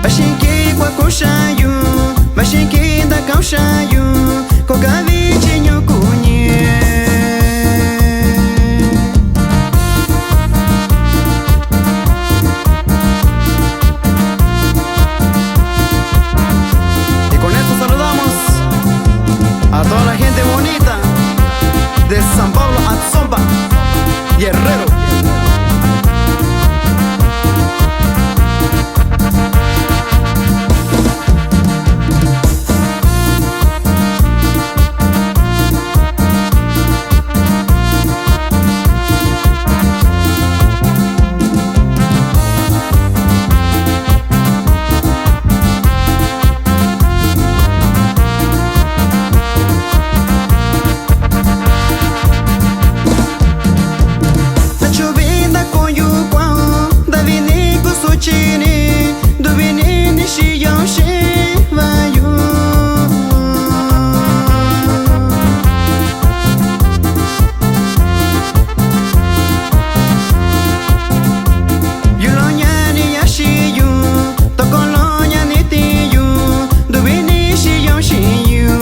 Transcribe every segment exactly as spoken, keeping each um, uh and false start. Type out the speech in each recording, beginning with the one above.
Vaxi kii kuaku xaꞌa yu, vaxi kii ndakau xaꞌa yu, koo ka vi chiñu kuñu. Y con esto saludamos a toda la gente bonita de San Pablo Atzompa, Guerrero. Tachi vi ndakuyu kuaꞌun, ndavi ni kusuchi ni, nduvi ni ndixiyo xiꞌin va yu. Yu lo ña ndiyaxi yu, toko lo ña nditiin yu, nduvi ni xiyo xiꞌin yu.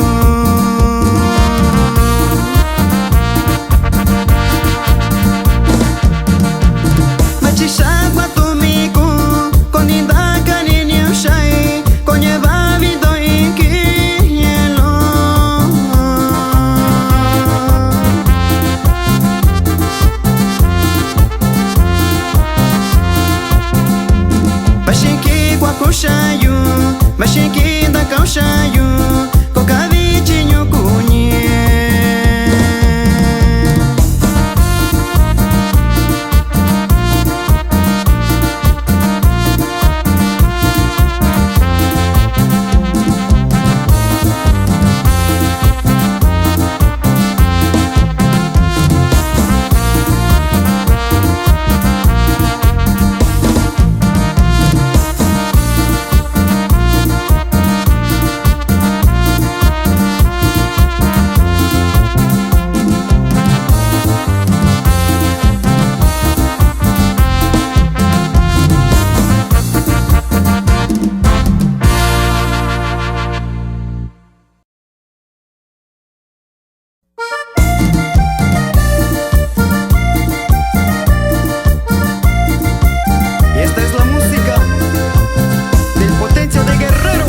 Vachi xaꞌa kuatu mii kun, koo ni ndakanini un xaꞌa, koo ña vaꞌa vi ndo iin kii ña lo. Vaxi kii kuaku xaꞌa yu, vaxi kii ndakau xaꞌa yu, koo ka vi chiñu kuñu. Y esta es la música del Potencia de Guerrero.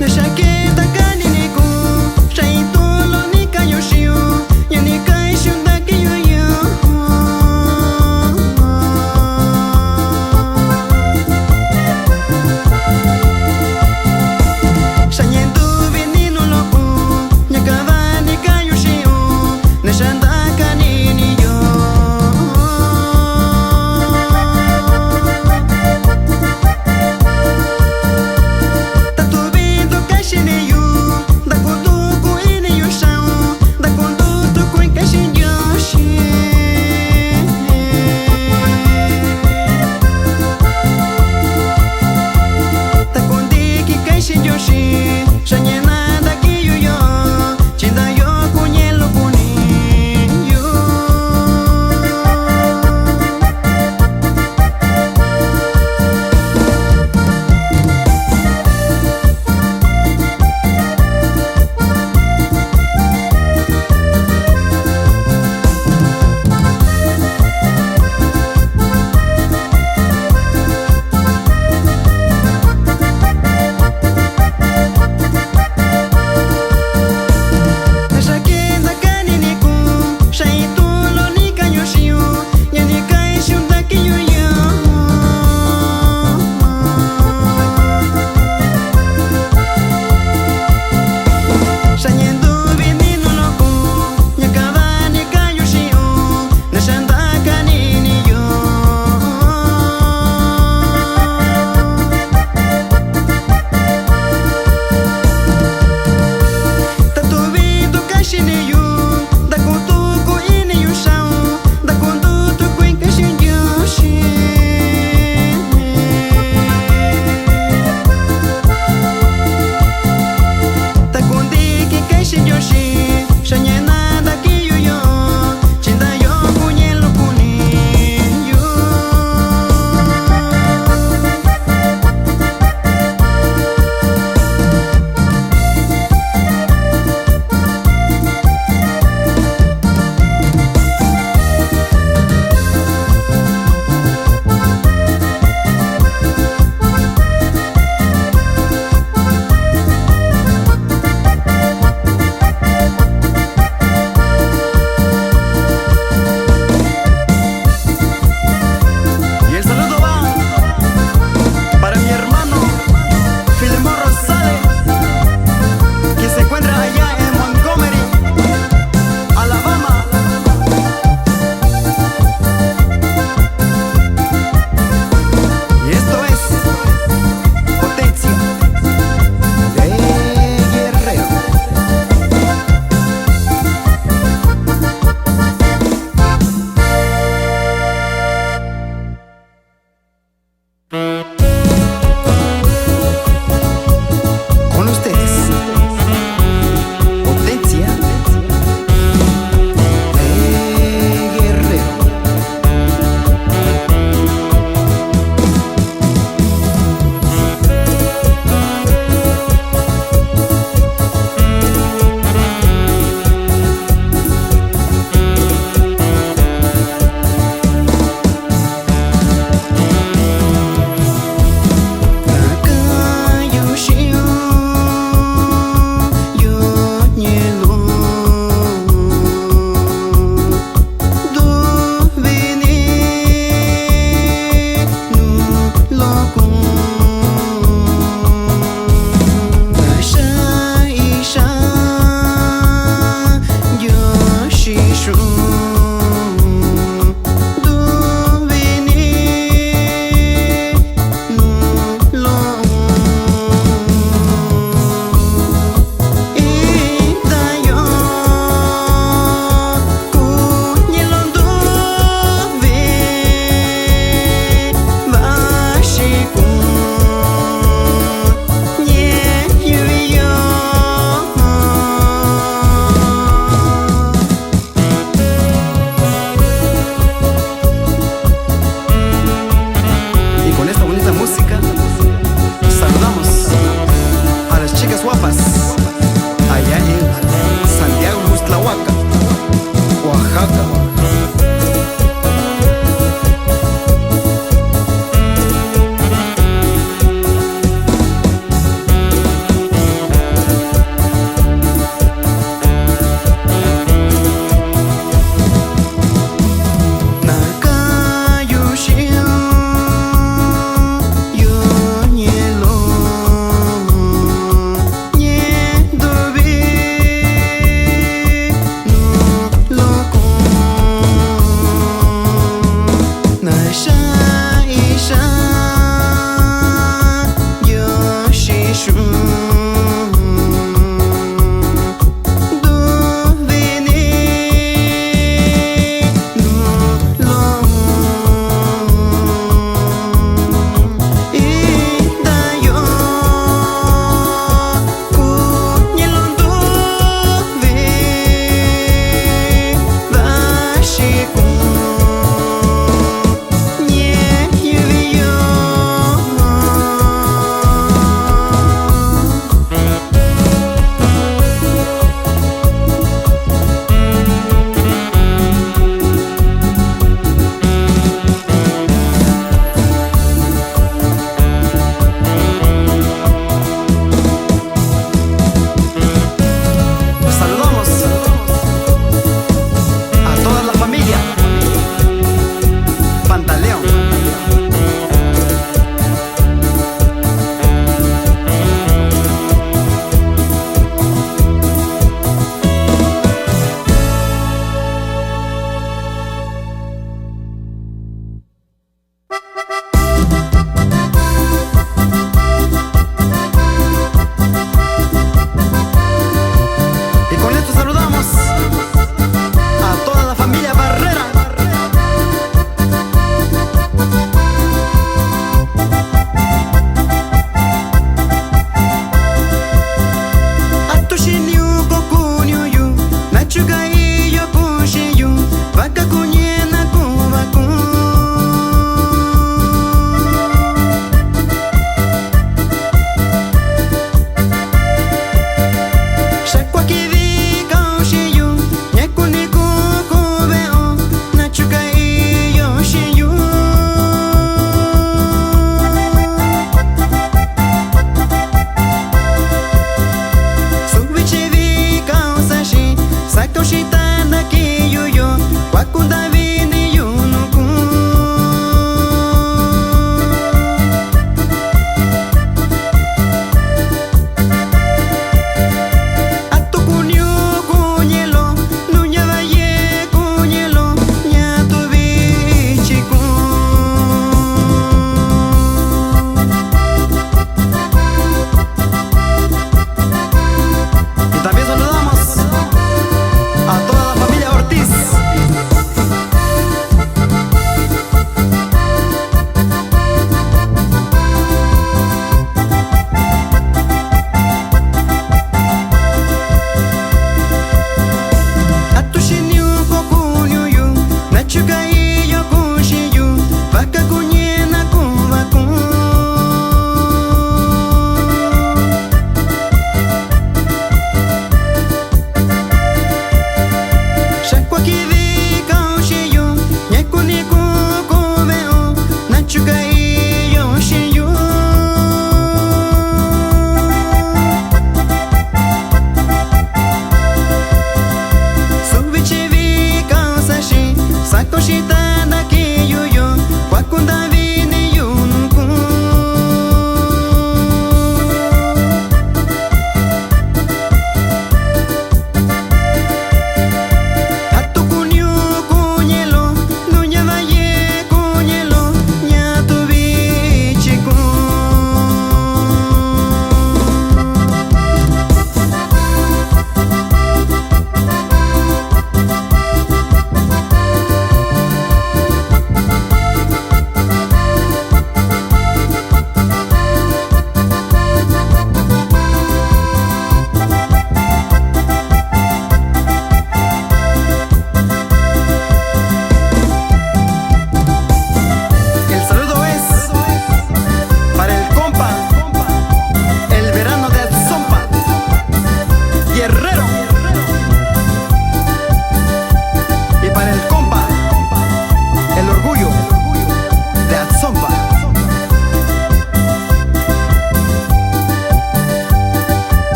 Na xa ke takanini kun, xa iin tuꞌun lo ndika yu xiꞌin un, ña ndikaꞌan xiꞌin un ndakiꞌin yu yoꞌo. Xa ña nduvi ni nuu lo kun, ña kan va ndikaꞌan yu xiꞌin un, na xa ndakanini yo. Tatu vii ndo ke xini yu, ndakutuku ini yu xaꞌa un, ndakundutu kun ke xiꞌin Ndioxi. Takundiꞌi kii ke xiꞌin Ndioxi, xa ña na ndakiꞌin yu yoꞌo, chi ndayoꞌo kun ña lo kuni yu.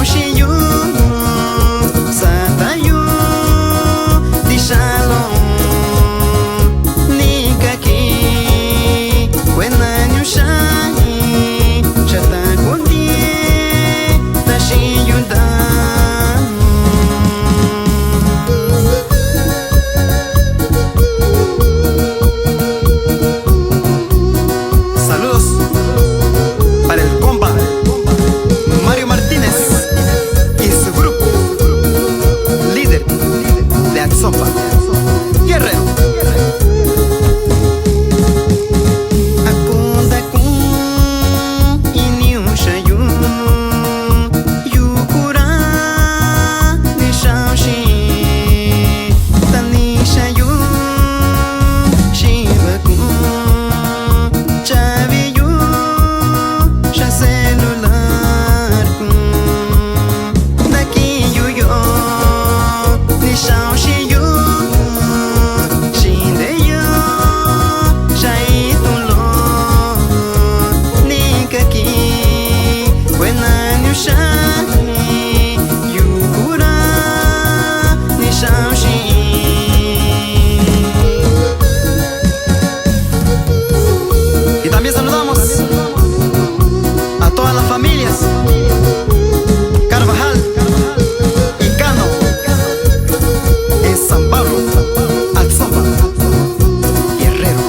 xiꞌin yu, sata yu ndixaa loꞌo, ni ka kii kuenda ñuxaa, xa takundiee na xiꞌin yu ndaa. Saludos para el compa Mario Martínez y su grupo, líder de Atsopa, Guerrero. Akonda kun ini uxa yu, yu ku ra ndixaa xiꞌin, ta ni xa yu xiꞌin va kun, chavi yu xa celular kun, ndakiꞌin yu yoꞌo, ndixaa xiꞌin yu, xindeꞌe yu xa itun loꞌo, ni ka kii kuenda ñuxaa, yu ku ra ndixaa xiꞌin. Y también saludamos a todas las familias Carvajal y Cano en San Pablo, Atsopa, Guerrero.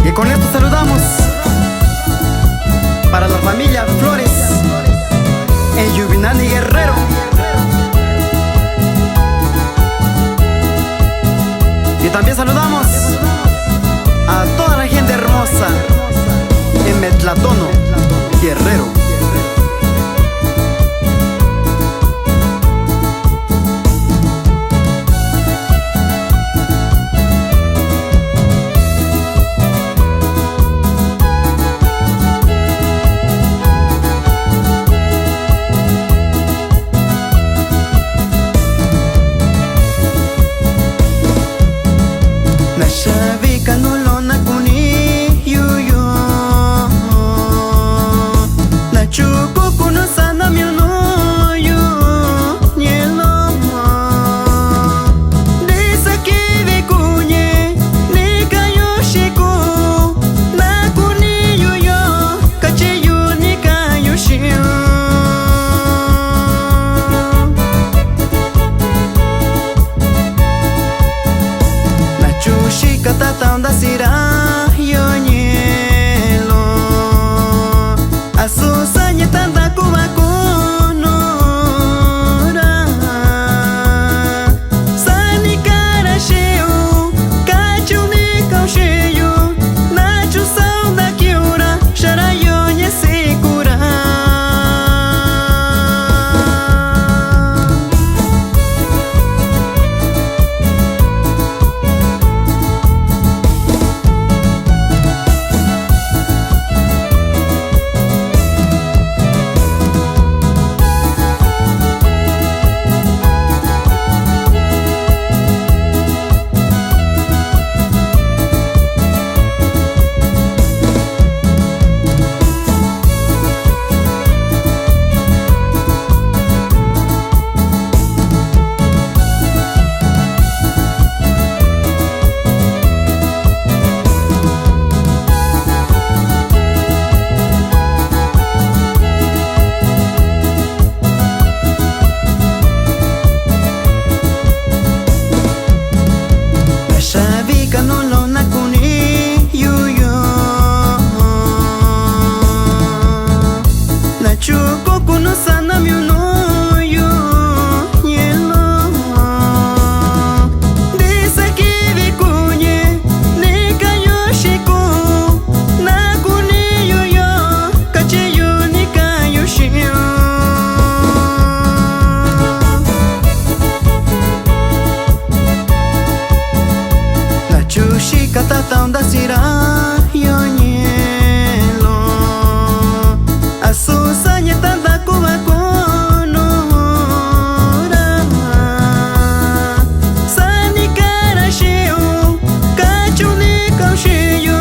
Y con esto saludamos para la familia Flores en Yubinani, Guerrero. Y también saludamos a toda la gente hermosa en Metlatono, Guerrero. Na xavi ka nuu loꞌo na kuni yu yoꞌo, na chuku ku nu sana mi nuu yu ñelo. Ndisa kivi kuñe ni ka yu xiku, na kuni yu yoꞌo, kachi yu ni ka yu xiꞌin. Na chuxi ka tata ndasi ra yo ñelo, a su saña tanda kuva kunu ra. Sani ka ra xeun, kachi un ni ka un xeyu, na chu sa un ndakiu ra, xa ra yo ña siku ra. Tata yu ndasi ra yoo ñee lo, a su saña tanda kuꞌva kun nuu ra. Saa ndikaꞌan ra xiꞌin yu, kachi yu ni kaꞌan xiꞌin yu,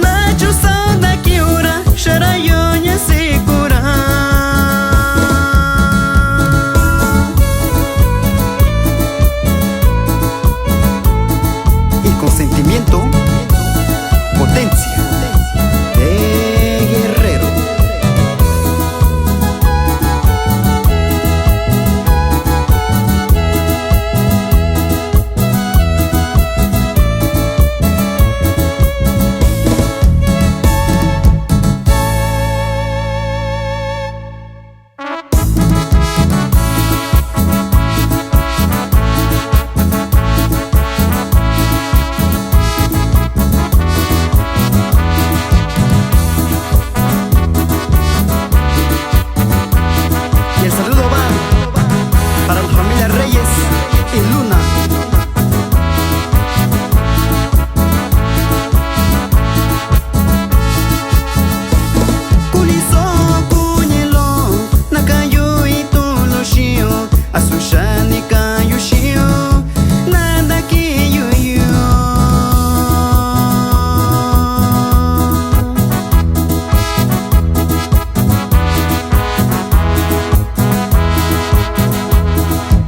na chuseꞌe yu ndakiꞌin yu ra, xa ra yoo ña siku ra. Y con sentimiento, potencia de guerrero. Y el saludo va para la familia Reyes y Luna. Kuni soꞌo kuñu lo, na kaꞌan yu iin tuꞌun lo xiꞌin yu, a su xa ndikaꞌan yu xiꞌin yu, na ndakiꞌin yu yoo.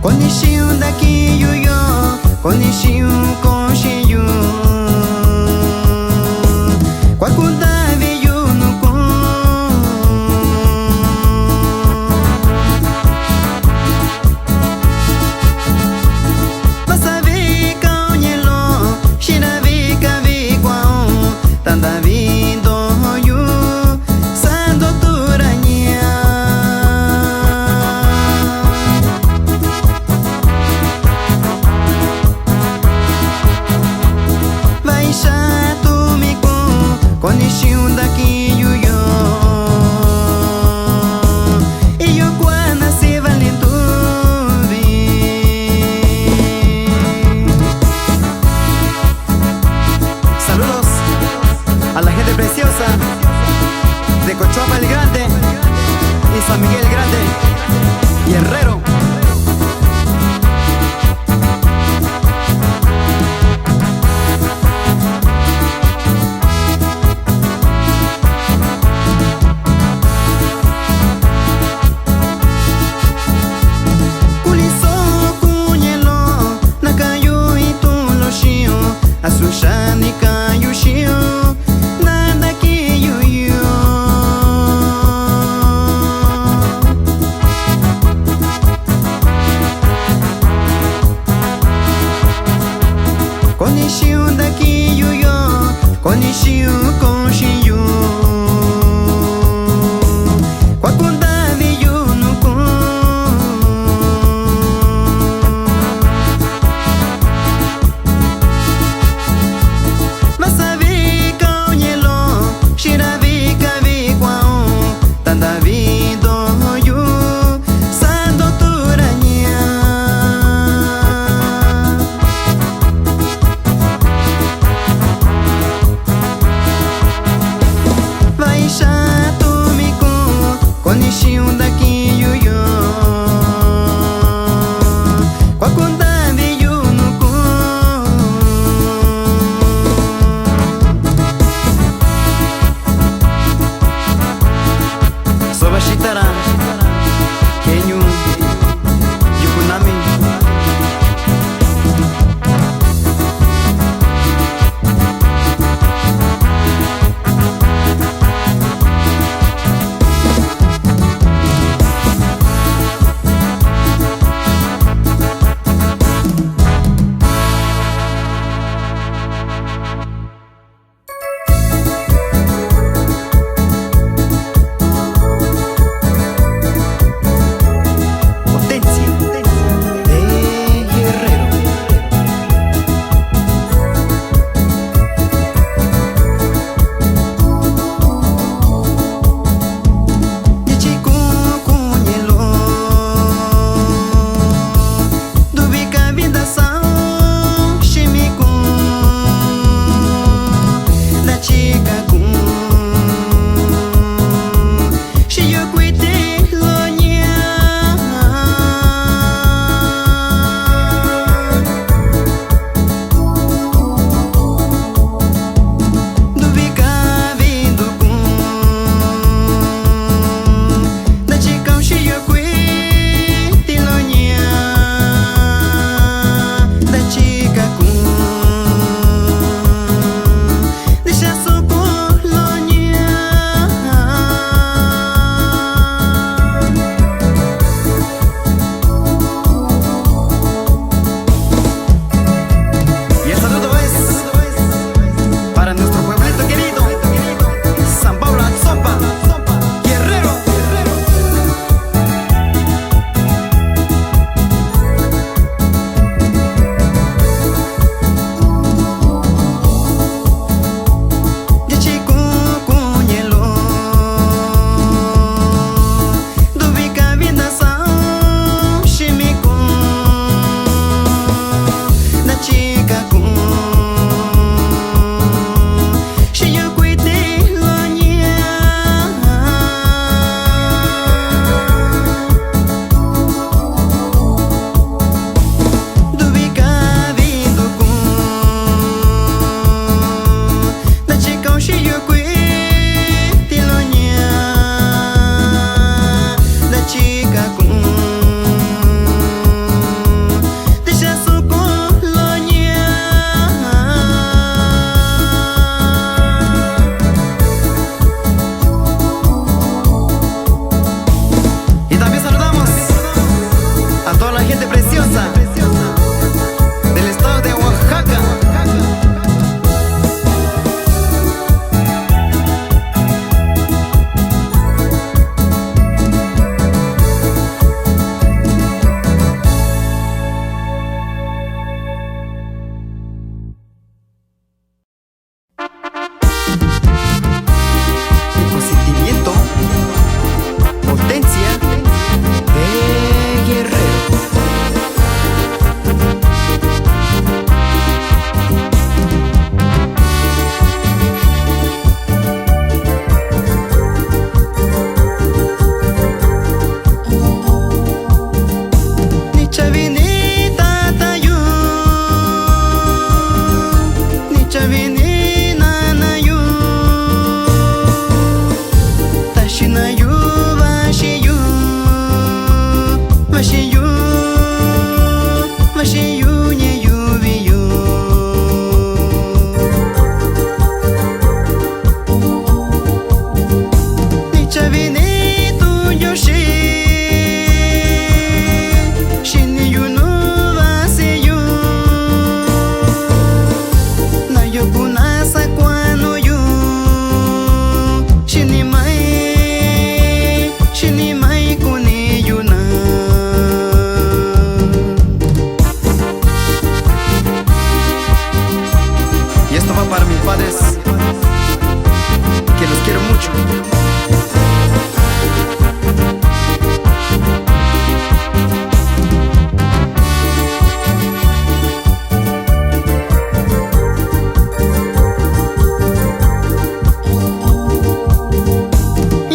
Kuni xiꞌin yu ndakiꞌin yu yoo, kuni xiꞌin yu koꞌo xiꞌin yu, kuakundaa vi yu nuu kun. Vaꞌa savi ka ñee lo, xiꞌin ra vi ka vi kuaꞌun, tandaꞌvi ndo yu, sa ndo tu ra ña. Vaꞌa xaa tu mii kun, kuni xiꞌin yu ndakiꞌin yu yoo, iyo kuaꞌa na sii vali nduvi. Saludos a la gente preciosa de Cochabamba el Grande y San Miguel el Grande y Herrero. Kuni soꞌo kuñu lo, na kaꞌan yu iin tuꞌun lo xiꞌin yu, a su xa ndikaꞌan yu xiꞌin yu, na ndakiꞌin yu yoo. Kuni xiꞌin yu ndakiꞌin yu yoo, kuni xiꞌin yu koꞌo xiꞌin yu, kuakundaa vi yu nuu kun. Vaꞌa savi ka ñee lo, xiꞌin ra vi ka vi kuaꞌun, tandaꞌvi ndo yu, sa ndo tu ra ña. Vaꞌa xaa tu mii kun, kuni xiꞌin yu ndakiꞌin yu yoo, kuakundaa vi yu nuu kun. Soo va xita ra kee ñuu Yucunami.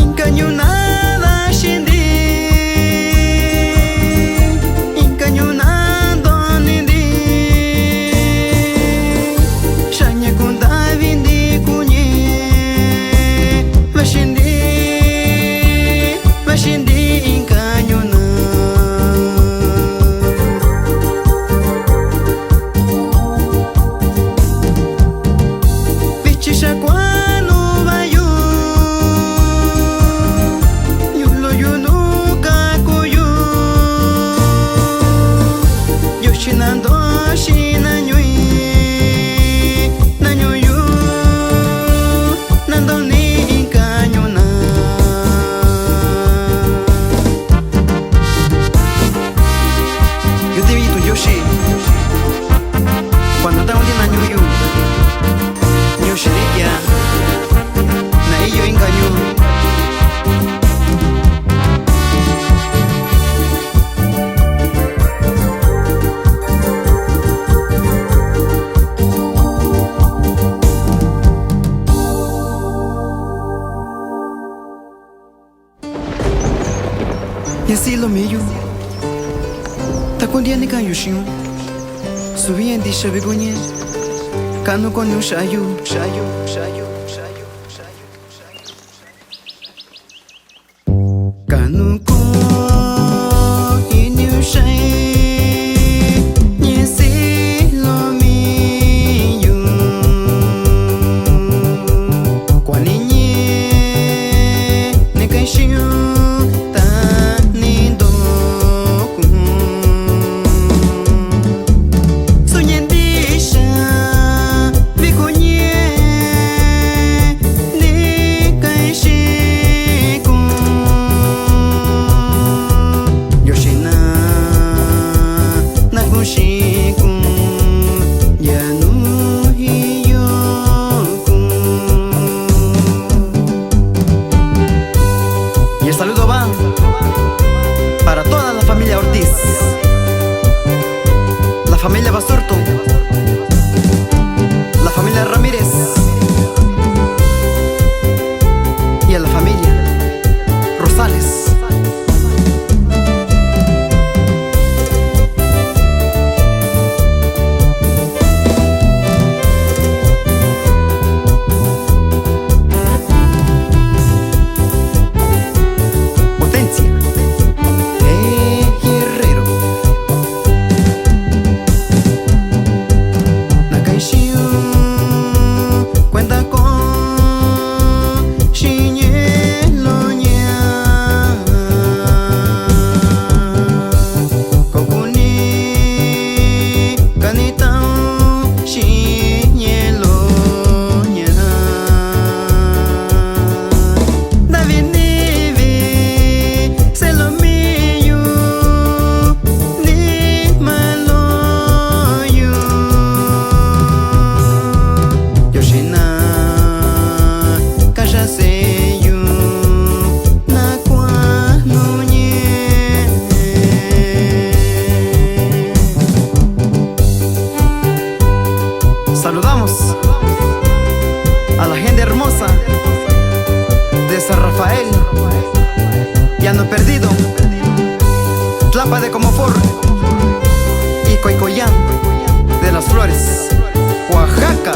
Inka ñuu na taxi ndi, inka ñuu na ndoꞌni ndi, xaꞌa ña kundaꞌvi ndi kuñu, vaxi ndi, vaxi ndi inka ñuu na. Vichin xa kuaꞌnu va yu, ñuu loꞌo yu nuu kaku yu, Ndioxi na ndoꞌo xiꞌin na ñuu, na ñuu yu, na ndoꞌni inka ñuu na. Yo tivi tu Ndioxi, kuaꞌa na takundiꞌi na ñuu yu, ñuu xïni tiaa, na iyoo inka ñuu. Ña siꞌi loꞌo mii yu, takundiꞌi ña ndikaꞌan yu xiꞌin un, süvi ña ndixa vi ku ña, kaꞌnu kuni un xaꞌa yu, xaꞌa yu, xaꞌa yu, xaꞌa yu, xaꞌa yu, xaꞌa yu. Kaꞌnu koo ini un xaꞌa, ña siꞌi loꞌo mii yu, kuaꞌa ni ñee ndikaꞌan xiꞌin un ta nindoꞌo kun. Su ña ndixa vi ku ña ndikaꞌan xiꞌin kun, Ndioxi na, na kuxi kun ndia nuu iyoo kun. Y el saludo va para toda la familia Ortiz, la familia Basurto, la familia Ramírez y a la familia Rosales. Potencia, eh, guerrero. Na kaxi un kuenda koo xiñelo ña kokuni kanitaꞌan xiñelo ña. Ndavi ni vi seꞌe loꞌo mii yu, nima loꞌo yu, Ndioxi na kaxa seꞌe yu na kuaꞌnu ñee. Saludamos a la gente hermosa de San Rafael, Llano Perdido, Tlapa de Comonfort y Coicoyán de las Flores, Oaxaca.